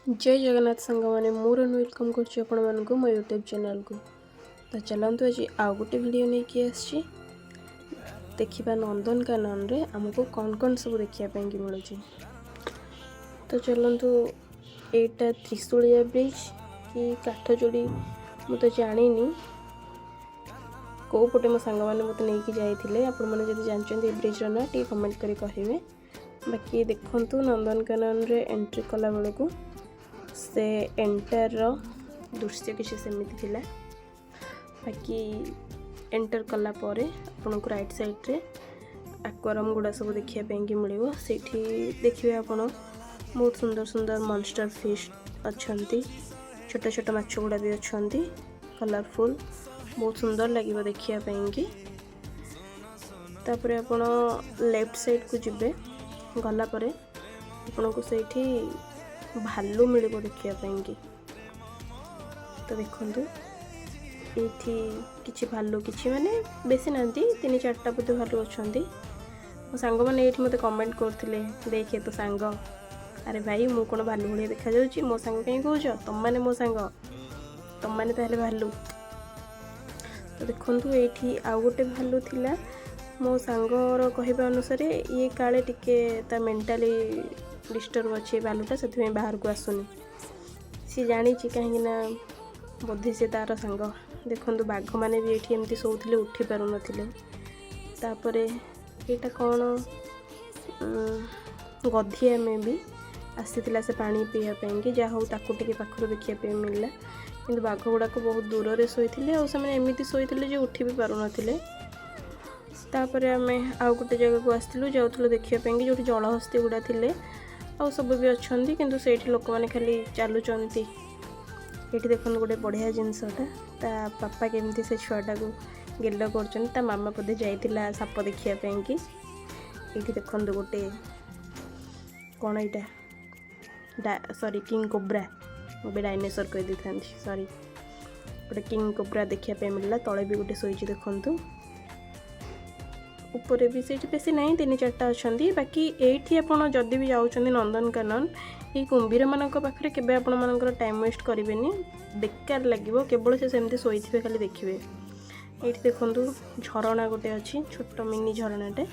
ଜୟ ଜଗନ୍ନାଥ ସାଙ୍ଗମାନେ, ମୁଁ ରନୁ welcome କରୁଛି ଆପଣମାନଙ୍କୁ ମୋ ୟୁଟ୍ୟୁବ୍ ଚ୍ୟାନେଲ୍କୁ। ତ ଚାଲନ୍ତୁ, ଆଜି ଆଉ ଗୋଟେ ଭିଡ଼ିଓ ନେଇକି ଆସିଛି। ଦେଖିବା ନନ୍ଦନକାନନରେ ଆମକୁ କ'ଣ କ'ଣ ସବୁ ଦେଖିବା ପାଇଁକି ମିଳୁଛି। ତ ଚାଲନ୍ତୁ, ଏଇଟା ତ୍ରିଶୁଳିଆ ବ୍ରିଜ୍ କି କାଠଯୋଡ଼ି ମୁଁ ତ ଜାଣିନି କେଉଁ ପଟେ ମୋ ସାଙ୍ଗମାନେ ମୋତେ ନେଇକି ଯାଇଥିଲେ। ଆପଣମାନେ ଯଦି ଜାଣିଛନ୍ତି ଏ ବ୍ରିଜ୍ର ନାଁ, ଟିକେ କମେଣ୍ଟ କରି କହିବେ। ବାକି ଦେଖନ୍ତୁ, ନନ୍ଦନକାନନରେ ଏଣ୍ଟ୍ରି କଲା ବେଳକୁ ସେ ଏଣ୍ଟରର ଦୃଶ୍ୟ କିଛି ସେମିତି ଥିଲା। ବାକି ଏଣ୍ଟର କଲା ପରେ ଆପଣଙ୍କୁ ରାଇଟ୍ ସାଇଡ଼୍ରେ ଆକ୍ୱାରିୟମ୍ ଗୁଡ଼ା ସବୁ ଦେଖିବା ପାଇଁକି ମିଳିବ। ସେଇଠି ଦେଖିବେ ଆପଣ, ବହୁତ ସୁନ୍ଦର ସୁନ୍ଦର ମନଷ୍ଟର ଫିସ୍ ଅଛନ୍ତି, ଛୋଟ ଛୋଟ ମାଛ ଗୁଡ଼ା ବି ଅଛନ୍ତି, କଲରଫୁଲ୍, ବହୁତ ସୁନ୍ଦର ଲାଗିବ ଦେଖିବା ପାଇଁକି। ତାପରେ ଆପଣ ଲେଫ୍ଟ ସାଇଡ଼୍କୁ ଯିବେ, ଗଲା ପରେ ଆପଣଙ୍କୁ ସେଇଠି ଭାଲୁ ମିଳିବ ଦେଖିବା ପାଇଁକି। ତ ଦେଖନ୍ତୁ, ଏଇଠି କିଛି ଭାଲୁ, କିଛି ମାନେ ବେଶୀ ନାହାନ୍ତି, ତିନି ଚାରିଟା ବୋଧେ ଭାଲୁ ଅଛନ୍ତି। ମୋ ସାଙ୍ଗମାନେ ଏଇଠି ମୋତେ କମେଣ୍ଟ କରୁଥିଲେ, "ଦେଖେ ତୋ ସାଙ୍ଗ।" ଆରେ ଭାଇ, ମୁଁ କ'ଣ ଭାଲୁ ଭଳିଆ ଦେଖାଯାଉଛି? ମୋ ସାଙ୍ଗ କାହିଁ କହୁଛ? ତମମାନେ ମୋ ସାଙ୍ଗ, ତମମାନେ ତାହେଲେ ଭାଲୁ। ତ ଦେଖନ୍ତୁ, ଏଇଠି ଆଉ ଗୋଟେ ଭାଲୁ ଥିଲା। ମୋ ସାଙ୍ଗର କହିବା ଅନୁସାରେ ଇଏ କାଳେ ଟିକେ ତା ମେଣ୍ଟାଲି ଡିଷ୍ଟର୍ବ ଅଛି ଏ ଭାଲୁଟା, ସେଥିପାଇଁ ବାହାରକୁ ଆସୁନି। ସିଏ ଜାଣିଛି, କାହିଁକି ନା ବୋଧେ ସେ ତା'ର ସାଙ୍ଗ। ଦେଖନ୍ତୁ, ବାଘମାନେ ବି ଏଇଠି ଏମିତି ଶୋଉଥିଲେ, ଉଠି ପାରୁନଥିଲେ। ତାପରେ ଏଇଟା କ'ଣ, ଗଧିଆ ମେ ବି ଆସିଥିଲା ସେ ପାଣି ପିଇବା ପାଇଁକି। ଯାହା ହଉ, ତାକୁ ଟିକେ ପାଖରୁ ଦେଖିବା ପାଇଁ ମିଳିଲା। କିନ୍ତୁ ବାଘ ଗୁଡ଼ାକ ବହୁତ ଦୂରରେ ଶୋଇଥିଲେ ଆଉ ସେମାନେ ଏମିତି ଶୋଇଥିଲେ ଯେ ଉଠି ବି ପାରୁନଥିଲେ। ତାପରେ ଆମେ ଆଉ ଗୋଟେ ଜାଗାକୁ ଆସିଥିଲୁ, ଯାଉଥିଲୁ ଦେଖିବା ପାଇଁକି, ଯେଉଁଠି ଜଳହସ୍ତି ଗୁଡ଼ା ଥିଲେ ଆଉ ସବୁ ବି ଅଛନ୍ତି। କିନ୍ତୁ ସେଇଠି ଲୋକମାନେ ଖାଲି ଚାଲୁଛନ୍ତି। ଏଇଠି ଦେଖନ୍ତୁ, ଗୋଟେ ବଢ଼ିଆ ଜିନିଷଟା, ତା ବାପା କେମିତି ସେ ଛୁଆଟାକୁ ଗେଲ କରୁଛନ୍ତି। ତା ମାମା ବୋଧେ ଯାଇଥିଲା ସାପ ଦେଖିବା ପାଇଁକି। ଏଇଠି ଦେଖନ୍ତୁ, ଗୋଟେ କ'ଣ ଏଇଟା, ସରି, କିଙ୍ଗ କୋବ୍ରା। ମୁଁ ଏବେ ଡାଇନେସର କହିଦେଇଥାନ୍ତି, ସରି। ଗୋଟେ କିଙ୍ଗ କୋବ୍ରା ଦେଖିବା ପାଇଁ ମିଳିଲା। ତଳେ ବି ଗୋଟେ ଶୋଇଛି ଦେଖନ୍ତୁ, ଉପରେ ବି। ସେଇଠି ବେଶୀ ନାହିଁ, ତିନି ଚାରିଟା ଅଛନ୍ତି। ବାକି ଏଇଠି ଆପଣ ଯଦି ବି ଯାଉଛନ୍ତି ନନ୍ଦନକାନନ, ଏଇ କୁମ୍ଭୀରମାନଙ୍କ ପାଖରେ କେବେ ଆପଣମାନଙ୍କର ଟାଇମ୍ ୱେଷ୍ଟ କରିବେନି, ବେକାର ଲାଗିବ। କେବଳ ସେ ସେମିତି ଶୋଇଥିବେ, ଖାଲି ଦେଖିବେ। ଏଇଠି ଦେଖନ୍ତୁ, ଝରଣା ଗୋଟେ ଅଛି, ଛୋଟ ମିନି ଝରଣାଟେ।